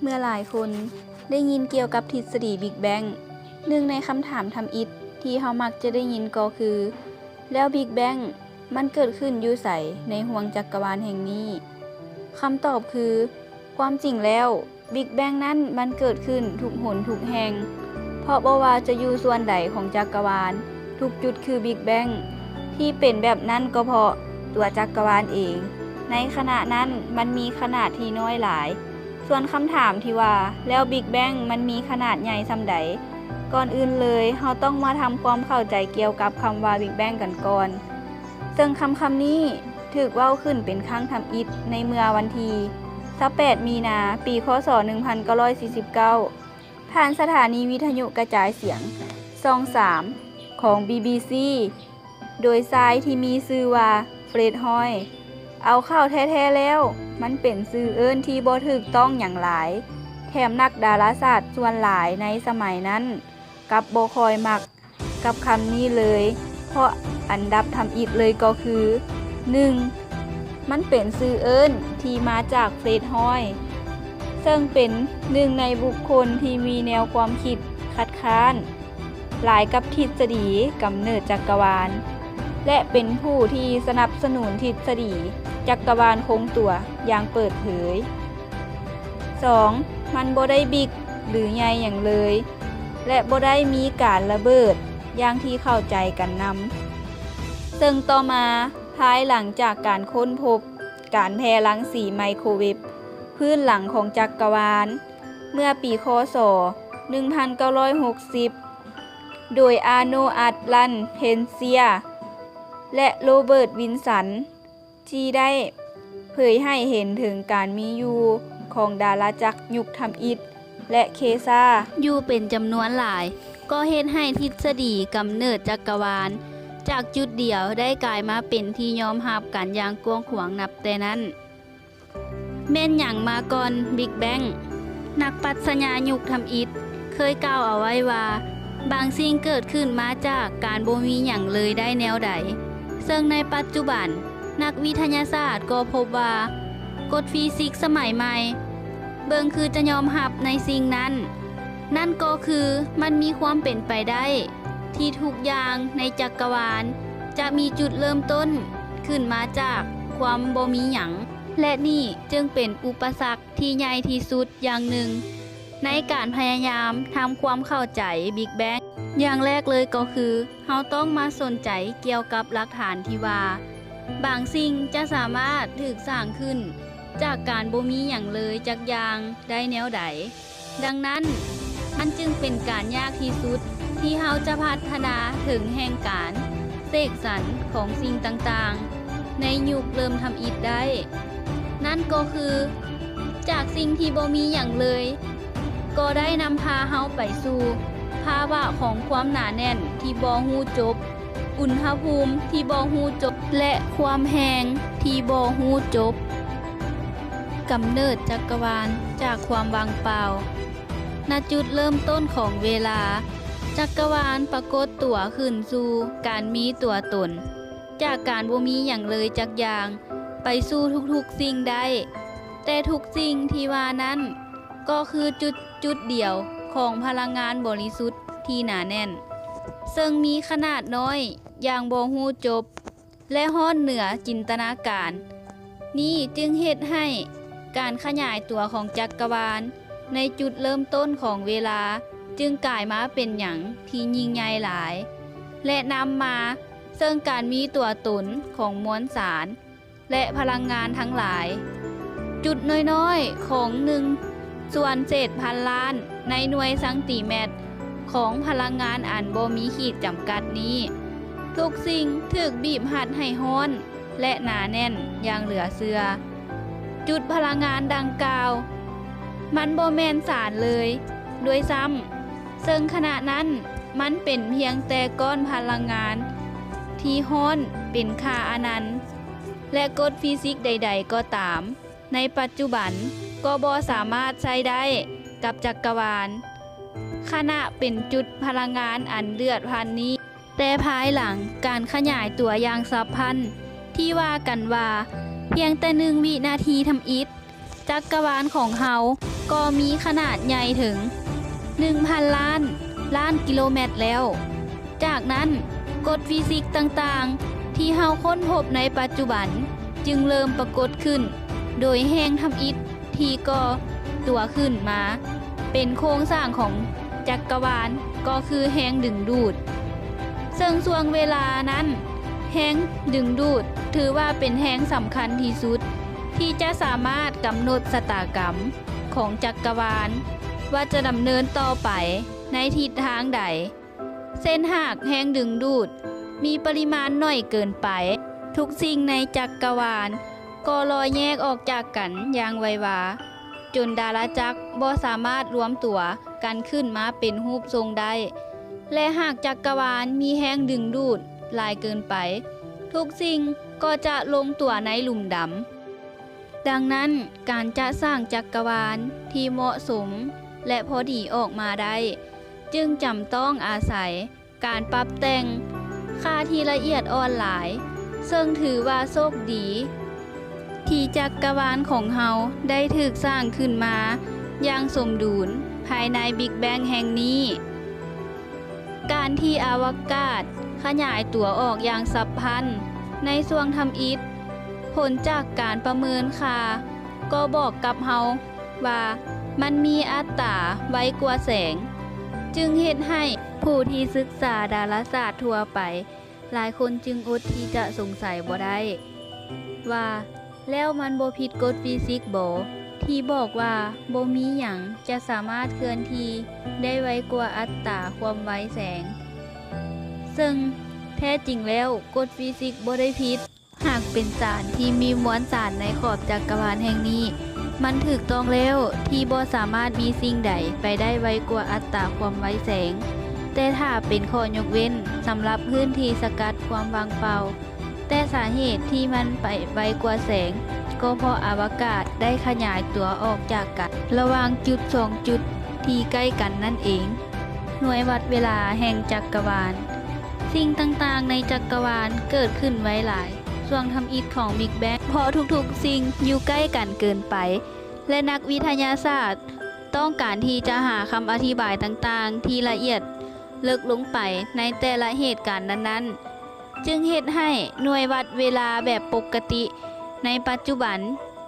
ເມື່ອຫຼາຍຄົນໄດ້ຍິນກ່ຽວກັບທິດສະດີ Big Bang, ໜຶ່ງໃນຄຳຖາມທຳອິດທີ່ເຮົາມັກຈະໄດ້ຍິນກໍຄື ແລ້ວ Big Bang ມັນເກີດຂຶ້ນຢູ່ໃສໃນຫ້ວງຈັກກະວານແຫ່ງນີ້? ຄຳຕອບຄື ຄວາມຈິງແລ້ວ Big Bang ນັ້ນມັນເກີດຂຶ້ນທຸກຫົນທຸກແຫ່ງ, ເພາະບໍ່ວ່າຈະຢູ່ສ່ວນໃດຂອງຈັກກະວານ, ທຸກຈຸດຄື Big Bang. ທີ່ເປັນແບບນັ້ນກໍເພາະຕົວຈັກກະວານເອງ ໃນຂະນະນັ້ນມັນມີຂະໜາດທີ່ນ້ອຍຫຼາຍ. ສ່ວນຄຳຖາມທີ່ວ່າ ແລ້ວ Big Bang ມັນມີຂະໜາດໃຫຍ່ສ່ຳໃດ? ກ່ອນອື່ນເລີຍ, ເຮົາຕ້ອງມາທຳຄວາມເຂົ້າໃຈກ່ຽວກັບຄຳວ່າ Big Bang ກັນກ່ອນ. ເຊິ່ງຄຳຄຳນີ້ຖືກເວົ້າຂຶ້ນເປັນຄັ້ງທຳອິດໃນເມື່ອວັນທີຊາວແປດ ມີນາ ປີ ຄ.ສ. ໜຶ່ງພັນເກົ້າຮ້ອຍສີ່ສິບເກົ້າ ຜ່ານສະຖານີວິທະຍຸກະຈາຍສຽງຊ່ອງສາມຂອງ ບີບີຊີ ໂດຍຊາຍທີ່ມີຊື່ວ່າ ເຟຣດ ຮອຍ. ເອົາເຂົ້າແທ້ໆແລ້ວ, ມັນເປັນຊື່ເອີ້ນທີ່ບໍ່ຖືກຕ້ອງຫຍັງຫຼາຍ, ແຖມນັກດາລາສາດສ່ວນຫຼາຍໃນສະໄໝນັ້ນກັບບໍ່ຄ່ອຍມັກ ກັບຄຳນີ້ເລີຍ, ເພາະອັນດັບທຳອິດເລີຍກໍຄື ໜຶ່ງ ມັນເປັນຊື່ເອີ້ນທີ່ມາຈາກ ເຟຣດ ຮອຍ ເຊິ່ງເປັນໜຶ່ງໃນບຸກຄົນທີ່ມີແນວຄວາມຄິດຄັດຄ້ານຫຼາຍກັບທິດສະດີກຳເນີດຈັກກະວານ ແລະ ເປັນຜູ້ທີ່ສະໜັບສະໜູນທິດສະດີຈັກກະວານຄົງຕົວຢ່າງເປີດເຜີຍ. ສອງ ມັນບໍ່ໄດ້ບິກ ຫຼື ໃຫຍ່ຫຍັງເລີຍ ແລະ ບໍ່ໄດ້ມີການລະເບີດຢ່າງທີ່ເຂົ້າໃຈກັນນຳ. ເຊິ່ງຕໍ່ມາ, ພາຍຫຼັງຈາກການຄົ້ນພົບການແຜ່ລັງສີໄມໂຄເວບພື້ນຫຼັງຂອງຈັກກະວານ ເມື່ອປີ ຄ.ສ. ໜຶ່ງພັນເກົ້າຮ້ອຍຫົກສິບ ໂດຍ ອາໂນ ອາດລັນ ເພັນເຊຍ ແລະ ໂຣເບີດ ວິນສັນ ທີ່ໄດ້ເຜີຍໃຫ້ເຫັນເຖິງການມີຢູ່ຂອງດາລາຈັກຍຸກທຳອິດ ແລະ ເຄຊາ ຢູ່ເປັນຈຳນວນຫຼາຍ, ກໍເຮັດໃຫ້ທິດສະດີກຳເນີດຈັກກະວານຈາກຈຸດດຽວໄດ້ກາຍມາເປັນທີ່ຍອມຮັບກັນຢ່າງກວ້າງຂວາງນັບແຕ່ນັ້ນ. ແມ່ນຫຍັງມາກ່ອນ Big Bang? ນັກປັດຊະຍາຍຸກທຳອິດ ເຄີຍກ່າວເອົາໄວ້ວ່າ ບາງສິ່ງເກີດຂຶ້ນມາຈາກການບໍ່ມີຫຍັງເລີຍໄດ້ແນວໃດ? ເຊິ່ງໃນປັດຈຸບັນ, ນັກວິທະຍາສາດກໍພົບວ່າ ກົດຟີຊິກສະໄໝໃໝ່ ເບິ່ງຄືຈະຍອມຮັບໃນສິ່ງນັ້ນ, ນັ້ນກໍຄືມັນມີຄວາມເປັນໄປໄດ້ທີ່ທຸກຢ່າງໃນຈັກກະວານຈະມີຈຸດເລີ່ມຕົ້ນຂຶ້ນມາຈາກຄວາມບໍ່ມີຫຍັງ, ແລະ ນີ້ຈຶ່ງເປັນອຸປະສັກ ທີ່ໃຫຍ່ທີ່ສຸດຢ່າງໜຶ່ງໃນການພະຍາຍາມທຳຄວາມເຂົ້າໃຈ Big Bang. ຢ່າງແລກເລີຍກໍຄື ເຮົາຕ້ອງມາສົນໃຈກ່ຽວກັບຫຼັກຖານທີ່ວ່າ ບາງສິ່ງຈະສາມາດຖືກສ້າງຂຶ້ນຈາກການບໍ່ມີຫຍັງເລີຍຈັກຢ່າງໄດ້ແນວໃດ. ດັ່ງນັ້ນ, ມັນຈຶ່ງເປັນການຍາກທີ່ສຸດທີ່ເຮົາຈະພັດທະນາເຖິງແຫ່ງການເສກສັນຂອງສິ່ງຕ່າງໆໃນຍຸກເລີ່ມທຳອິດໄດ້. ນັ້ນກໍຄື ຈາກສິ່ງທີ່ບໍ່ມີຫຍັງເລີຍ ກໍໄດ້ນຳພາເຮົາໄປສູ່ພາວະຂອງຄວາມໜາແໜ້ນທີ່ບໍ່ຮູ້ຈົບ, ອຸນຫະພູມທີ່ບໍ່ຮູ້ຈົບ ແລະ ຄວາມແຮງທີ່ບໍ່ຮູ້ຈົບ. ກຳເນີດຈັກກະວານຈາກຄວາມວ່າງເປົ່າ. ນະຈຸດເລີ່ມຕົ້ນຂອງເວລາ, ຈັກກະວານປາກົດຕົວຂຶ້ນສູ່ການມີຕົວຕົນ, ຈາກການບໍ່ມີຫຍັງເລີຍຈັກຢ່າງ ໄປສູ່ທຸກໆສິ່ງໄດ້. ແຕ່ທຸກສິ່ງທີ່ວ່ານັ້ນ ກໍຄືຈຸດຈຸດດຽວຂອງພະລັງງານບໍລິສຸດທີ່ໜາແໜ້ນ, ເຊິ່ງມີຂະໜາດນ້ອຍຢ່າງບໍ່ຮູ້ຈົບ ແລະ ຮອດເໜືອຈິນຕະນາການ. ນີ້ຈຶ່ງເຮັດໃຫ້ການຂະຫຍາຍຕົວຂອງຈັກກະວານໃນຈຸດເລີ່ມຕົ້ນຂອງເວລາ ຈຶ່ງກາຍມາເປັນຫຍັງທີ່ຍິ່ງໃຫຍ່ຫຼາຍ ແລະ ນຳມາເຊິ່ງການມີຕົວຕົນຂອງມວນສານ ແລະ ພະລັງງານທັງຫຼາຍ. ຈຸດນ້ອຍໆຂອງໜຶ່ງສ່ວນເສດພັນລ້ານໃນໜ່ວຍຊັງຕີແມັດຂອງພະລັງງານອັນບໍ່ມີຂີດຈຳກັດນີ້, ທຸກສິ່ງຖືກບີບຮັດໃຫ້ຮ້ອນ ແລະ ໜາແໜ້ນຢ່າງເຫຼືອເຊື່ອ. ຈຸດພະລັງງານດັ່ງກ່າວ ມັນບໍ່ແມ່ນສານເລີຍດ້ວຍຊ້ຳ, ເຊິ່ງຂະນະນັ້ນມັນເປັນພຽງແຕ່ກ້ອນພະລັງງານທີ່ຮ້ອນເປັນຄ່າອະນັນ. ແລະ ກົດຟີຊິກໃດໆກໍຕາມ ໃນປັດຈຸບັນກໍບໍ່ສາມາດໃຊ້ໄດ້ກັບຈັກກະວານ ຂະນະເປັນຈຸດພະລັງງານອັນເດືອດພັນນີ້. ແຕ່ພາຍຫຼັງການຂະຫຍາຍຕົວຢ່າງສັບພັນ ທີ່ວ່າກັນວ່າ ພຽງແຕ່ໜຶ່ງວິນາທີທຳອິດ, ຈັກກະວານຂອງເຮົາກໍມີຂະໜາດໃຫຍ່ເຖິງໜຶ່ງພັນລ້ານລ້ານກິໂລແມັດແລ້ວ. ຈາກນັ້ນ, ກົດຟີຊິກຕ່າງໆທີ່ເຮົາຄົ້ນພົບໃນປັດຈຸບັນຈຶ່ງເລີ່ມປາກົດຂຶ້ນ, ໂດຍແຮງທຳອິດທີ່ກໍ່ຕົວຂຶ້ນມາເປັນໂຄງສ້າງຂອງຈັກກະວານ ກໍຄືແຮງດຶງດູດ. ເຊິ່ງຊ່ວງເວລານັ້ນ, ແຮງດຶງດູດຖືວ່າເປັນແຮງສຳຄັນທີ່ສຸດ ທີ່ຈະສາມາດກຳນົດຊະຕາກຳຂອງຈັກກະວານ ວ່າຈະດຳເນີນຕໍ່ໄປໃນທິດທາງໃດ. ເຊັ່ນ, ຫາກແຮງດຶງດູດມີປະລິມານໜ້ອຍເກີນໄປ, ທຸກສິ່ງໃນຈັກກະວານກໍລອຍແຍກອອກຈາກກັນຢ່າງໄວວາ, ຈົນດາລະຈັກບໍ່ສາມາດລວມຕົວກັນຂຶ້ນມາເປັນຮູບຊົງໄດ້. ແລະ ຫາກຈັກກະວານມີແຮງດຶງດູດຫຼາຍເກີນໄປ, ທຸກສິ່ງກໍຈະລົງຕົວໃນຫຼຸມດຳ. ດັ່ງນັ້ນ, ການຈະສ້າງຈັກກະວານທີ່ເໝາະສົມ ແລະ ພໍດີອອກມາໄດ້, ຈຶ່ງຈຳຕ້ອງອາໄສການປັບແຕ່ງຄ່າທີ່ລະອຽດອ່ອນຫຼາຍ, ເຊິ່ງຖືວ່າໂຊກດີທີ່ຈັກກະວານຂອງເຮົາໄດ້ຖືກສ້າງຂຶ້ນມາຢ່າງສົມດຸນພາຍໃນ Big Bang ແຫ່ງນີ້. ການທີ່ອະວະກາດຂະຫຍາຍຕົວອອກຢ່າງສັບພັນໃນຊ່ວງທຳອິດ, ຜົນຈາກການປະເມີນຄ່າກໍບອກກັບເຮົາວ່າມັນມີອັດຕາໄວກວ່າແສງ, ຈຶ່ງເຮັດໃຫ້ຜູ້ທີ່ສຶກສາດາລາສາດທົ່ວໄປຫຼາຍຄົນຈຶ່ງອົດທີ່ຈະສົງໄສບໍ່ໄດ້ວ່າ ແລ້ວມັນບໍ່ຜິດກົດຟີຊິກບໍ ທີ່ບອກວ່າບໍ່ມີຫຍັງຈະສາມາດເຄື່ອນທີ່ໄດ້ໄວກວ່າອັດຕາຄວາມໄວແສງ? ເຊິ່ງແທ້ຈິງແລ້ວ ກົດຟີຊິກບໍ່ໄດ້ຜິດ. ຫາກເປັນສານທີ່ມີມວນສານໃນຂອບຈັກກະວານແຫ່ງນີ້, ມັນຖືກຕ້ອງແລ້ວທີ່ບໍ່ສາມາດມີສິ່ງໃດໄປໄດ້ໄວກວ່າອັດຕາຄວາມໄວແສງ. ແຕ່ຖ້າເປັນຂໍ້ຍົກເວັ້ນສຳລັບພື້ນທີ່ສະກັດຄວາມວ່າງເປົ່າ, ແຕ່ສາເຫດທີ່ມັນໄປໄວກວ່າແສງ ກໍເພາະອະວະກາດໄດ້ຂະຫຍາຍຕົວອອກຈາກກັນລະຫວ່າງຈຸດສອງຈຸດທີ່ໃກ້ກັນນັ້ນເອງ. ໜ່ວຍວັດເວລາແຫ່ງຈັກກະວານ. ສິ່ງຕ່າງໆໃນຈັກກະວານເກີດຂຶ້ນໄວຫຼາຍ. ຊ່ວງທຳອິດຂອງ Big Bang ເພາະທຸກໆສິ່ງຢູ່ໃກ້ກັນເກີນໄປ ແລະ ນັກວິທະຍາສາດຕ້ອງການທີ່ຈະຫາຄຳອະທິບາຍຕ່າງໆທີ່ລະອຽດເລິກລົງໄປໃນແຕ່ລະເຫດການນັ້ນໆ. ຈຶ່ງເຮັດໃຫ້ໜ່ວຍວັດເວລາແບບປົກກະຕິໃນປັດຈຸບັນ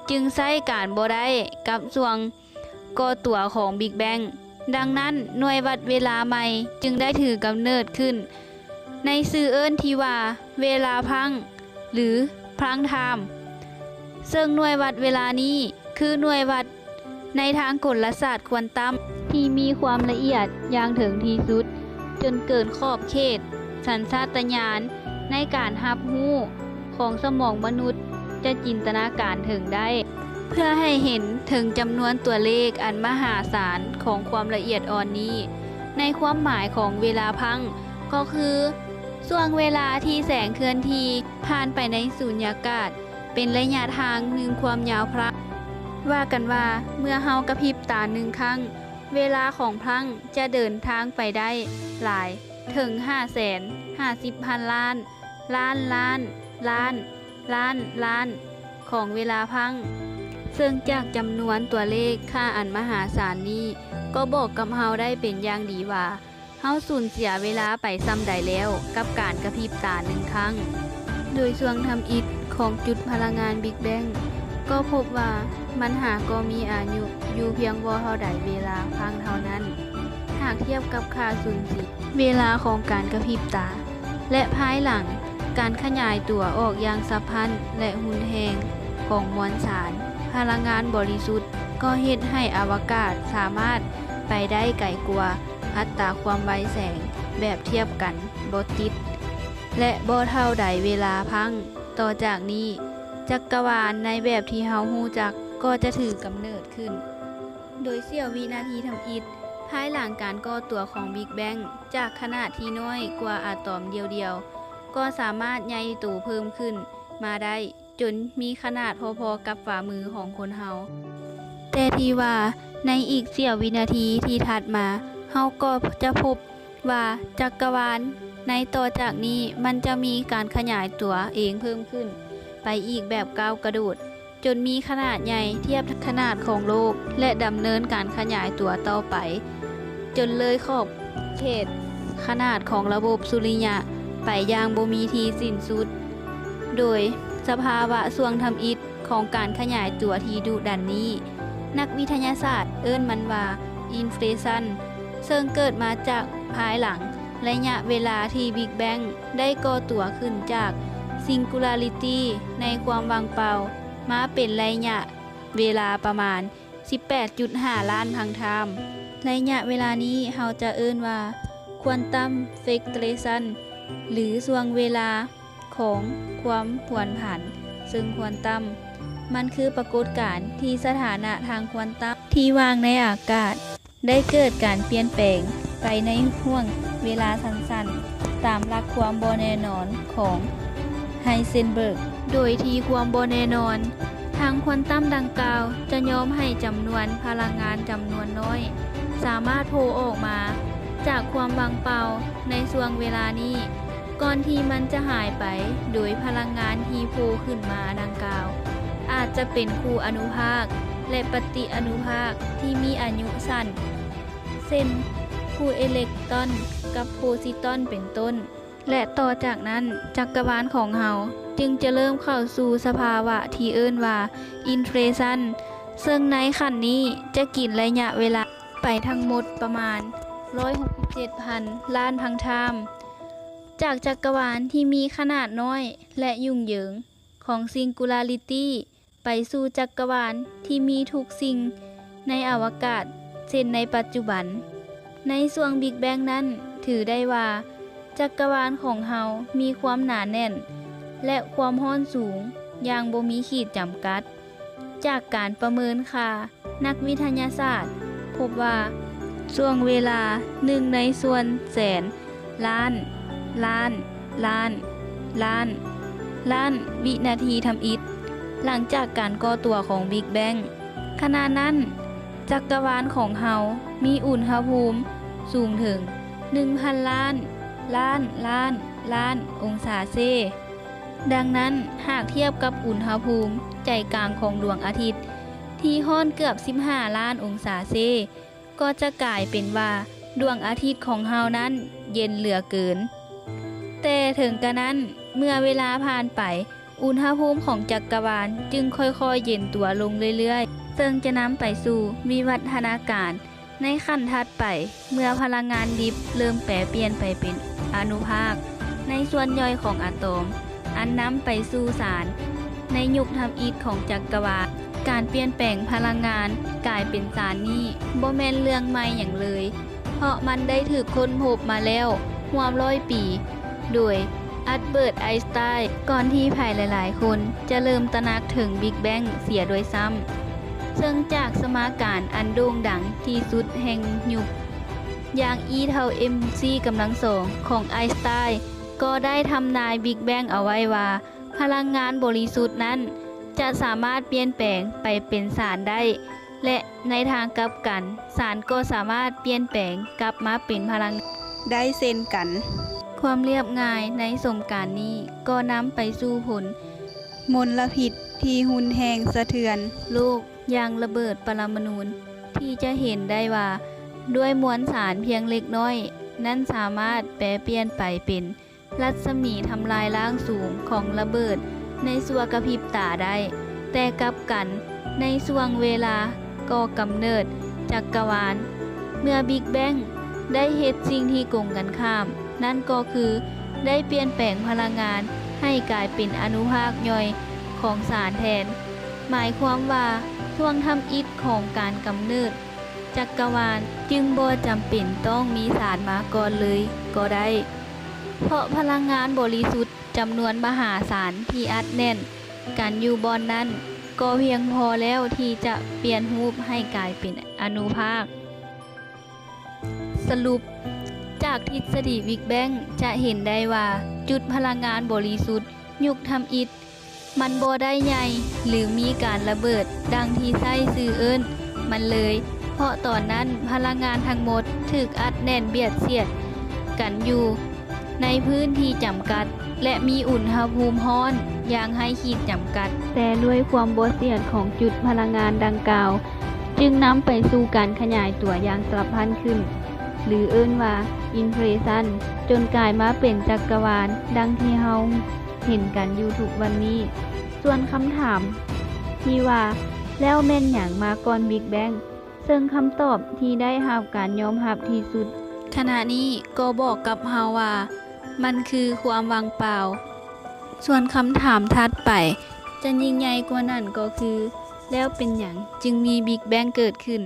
ຈຶ່ງໃຊ້ການບໍ່ໄດ້ກັບຊ່ວງກໍ່ຕົວຂອງ Big Bang. ດັ່ງນັ້ນ, ໜ່ວຍວັດເວລາໃໝ່ຈຶ່ງໄດ້ຖືກກຳເນີດຂຶ້ນໃນຊື່ເອີ້ນທີ່ວ່າເວລາພັງ ຫຼື Planck Time. ເຊິ່ງໜ່ວຍວັດເວລານີ້ຄືໜ່ວຍວັດ ໃນທາງກົນລະສາດຄວານຕຳທີ່ມີຄວາມລະອຽດຢ່າງເຖິງທີ່ສຸດ, ຈົນເກີນຂອບເຂດສັນຊາດຕະຍານໃນການຮັບຮູ້ຂອງສະໝອງມະນຸດຈະຈິນຕະນາການເຖິງໄດ້. ເພື່ອໃຫ້ເຫັນເຖິງຈຳນວນຕົວເລກອັນມະຫາສານຂອງຄວາມລະອຽດອ່ອນນີ້, ໃນຄວາມໝາຍຂອງເວລາພັງກໍຄື ຊ່ວງເວລາທີ່ແສງເຄື່ອນທີ່ຜ່ານໄປໃນສຸນຍາກາດ ເປັນໄລຍະທາງໜຶ່ງຄວາມຍາວພລັງ. ວ່າກັນວ່າເມື່ອເຮົາກະພິບຕາໜຶ່ງຄັ້ງ, ເວລາຂອງພລັງຈະເດີນທາງໄປໄດ້ຫຼາຍເຖິງຫ້າແສນຫ້າສິບພັນລ້ານ ລ້ານລ້ານ ລ້ານ ລ້ານລ້ານຂອງເວລາພລັງ. ເຊິ່ງຈາກຈຳນວນຕົວເລກຄ່າອັນມະຫາສານນີ້ ກໍບອກກັບເຮົາໄດ້ເປັນຢ່າງດີວ່າ ເຮົາສູນເສຍເວລາໄປສ່ຳໃດແລ້ວກັບການກະພິບຕາໜຶ່ງຄັ້ງ. ໂດຍຊ່ວງທຳອິດຂອງຈຸດພະລັງງານ Big Bang ກໍພົບວ່າມັນຫາກໍມີອາຍຸຢູ່ພຽງບໍ່ເທົ່າໃດເວລາພັງເທົ່ານັ້ນ, ຫາກທຽບກັບຄ່າສູນເສຍເວລາຂອງການກະພິບຕາ ແລະ ພາຍຫຼັງການຂະຫຍາຍຕົວອອກຢ່າງສະພັນ ແລະ ຮຸນແຮງຂອງມວນສານພະລັງງານບໍລິສຸດ ກໍເຮັດໃຫ້ອະວະກາດສາມາດໄປໄດ້ໄກກວ່າ ອັດຕາຄວາມໄວແສງແບບທຽບກັນບໍ່ຕິດ ແລະ ບໍ່ເທົ່າໃດເວລາພັງ. ຕໍ່ຈາກນີ້, ຈັກກະວານໃນແບບທີ່ເຮົາຮູ້ຈັກກໍຈະຖືກກຳເນີດຂຶ້ນ. ໂດຍເສ້ຽວວິນາທີທຳອິດ ພາຍຫຼັງການກໍ່ຕົວຂອງ Big Bang ຈາກຂະໜາດທີ່ນ້ອຍກວ່າອາຕອມດຽວໆ ກໍສາມາດໃຫຍ່ໂຕເພີ່ມຂຶ້ນມາໄດ້ ຈົນມີຂະໜາດພໍໆກັບຝ່າມືຂອງຄົນເຮົາ. ແຕ່ທີ່ວ່າໃນອີກເສ້ຽວວິນາທີທີ່ຖັດມາ, ເຮົາກໍຈະພົບວ່າຈັກກະວານໃນຕໍ່ຈາກນີ້ມັນຈະມີການຂະຫຍາຍຕົວເອງເພີ່ມຂຶ້ນ ໄປອີກແບບກ້າວກະໂດດ, ຈົນມີຂະໜາດໃຫຍ່ທຽບຂະໜາດຂອງໂລກ ແລະ ດຳເນີນການຂະຫຍາຍຕົວຕໍ່ໄປ ຈົນເລີຍຂອບເຂດຂະໜາດຂອງລະບົບສຸລິຍະໄປຢ່າງບໍ່ມີທີ່ສິ້ນສຸດ. ໂດຍສະພາວະຊ່ວງທຳອິດຂອງການຂະຫຍາຍຕົວທີ່ດຸດັນນີ້, ນັກວິທະຍາສາດເອີ້ນມັນວ່າ ອິນເຟລຊັນ, ເຊິ່ງເກີດມາຈາກພາຍຫຼັງໄລຍະເວລາທີ່ Big Bang ໄດ້ກໍ່ຕົວຂຶ້ນຈາກ Singularity ໃນຄວາມວ່າງເປົ່າ ມາເປັນໄລຍະເວລາປະມານ ສິບແປດຈຸດຫ້າລ້ານພັງທາມ. ໄລຍະເວລານີ້ເຮົາຈະເອີ້ນວ່າ Quantum Fluctuation ຫຼື ຊ່ວງເວລາຂອງຄວາມຜວນຜັນເຊີງຄວານຕັມ. ມັນຄືປາກົດການທີ່ສະຖານະທາງຄວານຕັມທີ່ວ່າງໃນອາກາດ ໄດ້ເກີດການປ່ຽນແປງໄປໃນຫ່ວງເວລາສັ້ນໆ ຕາມຫຼັກຄວາມບໍ່ແນ່ນອນຂອງ Heisenberg ໂດຍທີ່ຄວາມບໍ່ແນ່ນອນທາງຄວານຕັມດັ່ງກ່າວ ຈະຍອມໃຫ້ຈຳນວນພະລັງງານຈຳນວນນ້ອຍ ສາມາດໂຜ່ອອກມາຈາກຄວາມວ່າງເປົ່າໃນຊ່ວງເວລານີ້ ກ່ອນທີ່ມັນຈະຫາຍໄປ, ໂດຍພະລັງງານທີ່ໂຜ່ຂຶ້ນມາດັ່ງກ່າວ ອາດຈະເປັນຄູ່ອະນຸພາກ ແລະ ປະຕິອະນຸພາກທີ່ມີອາຍຸສັ້ນ ເຊັ່ນ ຄູ່ເອເລັກຕຣອນກັບໂພຊິຕຣອນເປັນຕົ້ນ. ແລະ ຕໍ່ຈາກນັ້ນ, ຈັກກະວານຂອງເຮົາຈຶ່ງຈະເລີ່ມເຂົ້າສູ່ສະພາວະທີ່ເອີ້ນວ່າ ອິນເຟລຊັນ, ເຊິ່ງໃນຂັ້ນນີ້ຈະກິນໄລຍະເວລາໄປທັງໝົດປະມານ ຮ້ອຍຫົກສິບເຈັດພັນລ້ານພັງທາມ. ຈາກຈັກກະວານທີ່ມີຂະໜາດນ້ອຍ ແລະ ຫຍຸ້ງເຢິງຂອງ Singularity ໄປສູ່ຈັກກະວານທີ່ມີທຸກສິ່ງໃນອະວະກາດ ເຊັ່ນໃນປັດຈຸບັນ. ໃນຊ່ວງ Big Bang ນັ້ນ, ຖືໄດ້ວ່າຈັກກະວານຂອງເຮົາມີຄວາມໜາແໜ້ນ ແລະ ຄວາມຮ້ອນສູງຢ່າງບໍ່ມີຂີດຈຳກັດ. ຈາກການປະເມີນຄ່າ ນັກວິທະຍາສາດພົບວ່າ ຊ່ວງເວລາໜຶ່ງໃນສ່ວນແສນລ້ານ ລ້ານ ລ້ານ ລ້ານ ລ້ານວິນາທີທຳອິດ ຫຼັງຈາກການກໍ່ຕົວຂອງ Big Bang. ຂະນະນັ້ນ, ຈັກກະວານຂອງເຮົາມີອຸນຫະພູມສູງເຖິງ ໜຶ່ງພັນລ້ານ ລ້ານ ລ້ານ ລ້ານອົງສາເຊ. ດັ່ງນັ້ນ, ຫາກທຽບກັບອຸນຫະພູມໃຈກາງຂອງດວງອາທິດ ທີ່ຮ້ອນເກືອບສິບຫ້າລ້ານອົງສາເຊ, ກໍຈະກາຍເປັນວ່າດວງອາທິດຂອງເຮົານັ້ນເຢັນເຫຼືອເກີນ. ແຕ່ເຖິງກະນັ້ນ, ເມື່ອເວລາຜ່ານໄປ, ອຸນຫະພູມຂອງຈັກກະວານຈຶ່ງຄ່ອຍໆເຢັນຕົວລົງເລື້ອຍໆ, ເຊິ່ງຈະນຳໄປສູ່ວິວັດທະນາການ ໃນຂັ້ນຖັດໄປ, ເມື່ອພະລັງງານດິບເລີ່ມແປປ່ຽນໄປເປັນອະນຸພາກໃນສ່ວນຍ່ອຍຂອງອາຕອມ, ອັນນຳໄປສູ່ສານໃນຍຸກທຳອິດຂອງຈັກກະວານ. ການປ່ຽນແປງພະລັງງານກາຍເປັນສານນີ້ບໍ່ແມ່ນເລື່ອງໃໝ່ຫຍັງເລີຍ, ເພາະມັນໄດ້ຖືກຄົ້ນພົບມາແລ້ວຮ່ວມຮ້ອຍປີ ໂດຍ Albert Einstein ກ່ອນທີ່ໃຜຫຼາຍໆຄົນຈະເລີ່ມຕະໜັກເຖິງ Big Bang ເສຍດ້ວຍຊ້ຳ, ເຊິ່ງຈາກສະມາການອັນໂດ່ງດັງທີ່ສຸດແຫ່ງຍຸກ ຢ່າງ E ເທົ່າ mc ກຳລັງສອງຂອງ Einstein ກໍໄດ້ທຳນາຍ Big Bang ເອົາໄວ້ວ່າ ພະລັງງານບໍລິສຸດນັ້ນຈະສາມາດປ່ຽນແປງໄປເປັນສານໄດ້ ແລະ ໃນທາງກັບກັນ, ສານກໍສາມາດປ່ຽນແປງກັບມາເປັນພະລັງໄດ້ເຊັ່ນກັນ. ຄວາມລຽບງ່າຍໃນສົມການນີ້ກໍນຳໄປສູ່ຜົນມົນລະພິດທີ່ຮຸນແຮງສະເທືອນໂລກ ຢ່າງລະເບີດປະລະມະນູນ ທີ່ຈະເຫັນໄດ້ວ່າດ້ວຍມວນສານພຽງເລັກນ້ອຍນັ້ນສາມາດແປປ່ຽນໄປເປັນ ລັດສະໝີທຳລາຍລ້າງສູງຂອງລະເບີດໃນຊົ່ວກະພິບຕາໄດ້, ແຕ່ກັບກັນ, ໃນຊ່ວງເວລາກໍ່ກຳເນີດຈັກກະວານ, ເມື່ອ Big Bang ໄດ້ເຮັດສິ່ງທີ່ກົງກັນຂ້າມ, ນັ້ນກໍຄືໄດ້ປ່ຽນແປງພະລັງງານໃຫ້ກາຍເປັນອະນຸພາກຍ່ອຍຂອງສານແທນ. ໝາຍຄວາມວ່າ ຊ່ວງທຳອິດຂອງການກຳເນີດ ຈັກກະວານຈຶ່ງບໍ່ຈຳເປັນຕ້ອງມີສານມາກ່ອນເລີຍກໍໄດ້, ເພາະພະລັງງານບໍລິສຸດຈຳນວນມະຫາສານທີ່ອັດແໜ້ນກັນຢູ່ບ່ອນນັ້ນ ກໍພຽງພໍແລ້ວທີ່ຈະປ່ຽນຮູບໃຫ້ກາຍເປັນອະນຸພາກ. ສະຫຼຸບ, ຈາກທິດສະດີວິກແບງຈະເຫັນໄດ້ວ່າ ຈຸດພະລັງງານບໍລິສຸດຍຸກທຳອິດ ມັນບໍ່ໄດ້ໃຫຍ່ ຫຼື ມີການລະເບີດດັ່ງທີ່ໃຊ້ຊື່ເອີ້ນມັນເລີຍ, ເພາະຕອນນັ້ນພະລັງງານທັງໝົດຖືກອັດແໜ້ນບຽດສຽດກັນຢູ່ໃນພື້ນທີ່ຈຳກັດ. ແລະ ມີອຸນຫະພູມຮ້ອນຢ່າງໄຮ້ຂີດຈຳກັດ. ແຕ່ດ້ວຍຄວາມບໍ່ສຽດຂອງຈຸດພະລັງງານດັ່ງກ່າວ ຈຶ່ງນຳໄປສູ່ການຂະຫຍາຍຕົວຢ່າງສັບພັນຂຶ້ນ ຫຼື ເອີ້ນວ່າ inflation ຈົນກາຍມາເປັນຈັກກະວານດັ່ງທີ່ເຮົາເຫັນກັນຢູ່ທຸກວັນນີ້. ສ່ວນຄຳຖາມທີ່ວ່າ ແລ້ວແມ່ນຫຍັງມາກ່ອນ Big Bang? ເຊິ່ງຄຳຕອບທີ່ໄດ້ຮັບການຍອມຮັບທີ່ສຸດຂະນະນີ້ກໍບອກກັບເຮົາວ່າ ມັນຄືຄວາມວ່າງເປົ່າ. ສ່ວນຄຳຖາມຖັດໄປຈະຍິ່ງໃຫຍ່ກວ່ານັ້ນກໍຄື ແລ້ວເປັນຫຍັງຈຶ່ງມີ Big Bang ເກີດຂຶ້ນ?